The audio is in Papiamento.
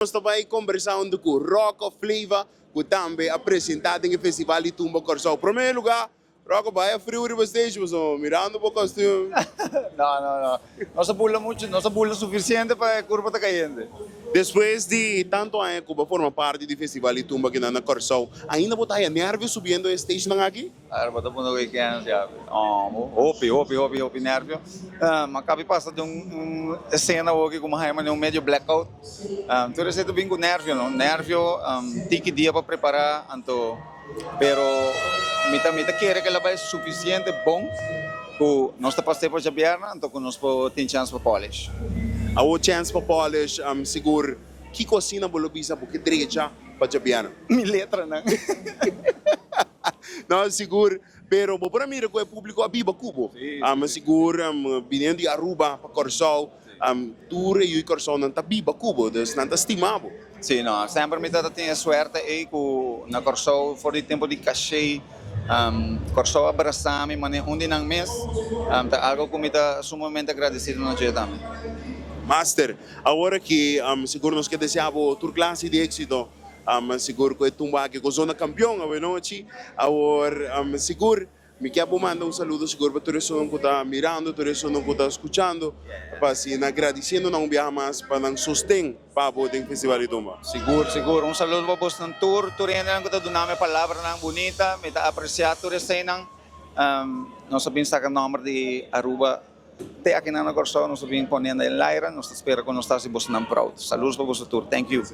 Nos ta bai kombersá huntu ku Rocco Flava ku tambe a presentá den e Festival di Tumba Kòrsou. Promé lugá, Rocco bai a friu riba stage pasobra mirando bo kostuum. No, no, no. Nos a bula muchu, nos a bula sufisiente pa e kurpa ta kayente. Despues di tantu aña ku bo a forma parti di Festival di Tumba kinan na Kòrsou, ainda bo ta haya nèrvio subiendo e stagenan aki? Ahora bo ta puntra ku kens ya. Hopi, hopi, hopi, hopi nervio. Ma kabi pasa den un esena awoki ku mi haña manera un medio blackout. Tur esei ta bin ku nervio no. Nervio, tiki dia pa prepara, anto pero mi ta mi ta kere ku el a bai sufisiente bon ku nos ta pas'é pa djabièrnè anto ku nos por tin chèns pa polish. Awor chèns pa polish, sigur kiko asina bo lo bisa bo ke drecha pa djabièrnè? Mi letranan. No, sigur, pero bo por a mira ku e públiko a biba ku bo. Sigur, biniendo di Aruba pa Kòrsou, tur e yu di Kòrsounan ta biba ku bo, dus nan ta stima bo. Sí, no, semper mi tabata tin e suerte ei ku na Kòrsou for di tempu di Kashé, Kòrsou a brasá mi manera un di nan mes, ta algu ku mi ta sumamente agradesido na dje tambe. Master, awor aki sigur nos ke deseá bo tur klase di éksito. Sigur ku e tumba aki ku zona kampion awenochi. Awor sigur mi ke bo manda un saludo sigur pa tur esun ku ta mirando, tur esun ku ta skuchando pa asina gradisiendo nan un biaha mas pa nan sosten pa bo den Festival di Tumba. Sigur sigur un saludo pa bosnan tur, tur hendenan ku ta duna mi palabranan bunita, mi ta apresiá tur eseinan. Nos a bin saka nòmber di Aruba. Te akinan na Kòrsou nos ta bin poniendo en laira, nos ta spera ku nos ta hasi bosonan proud. Saludos pa boso tur. Thank you.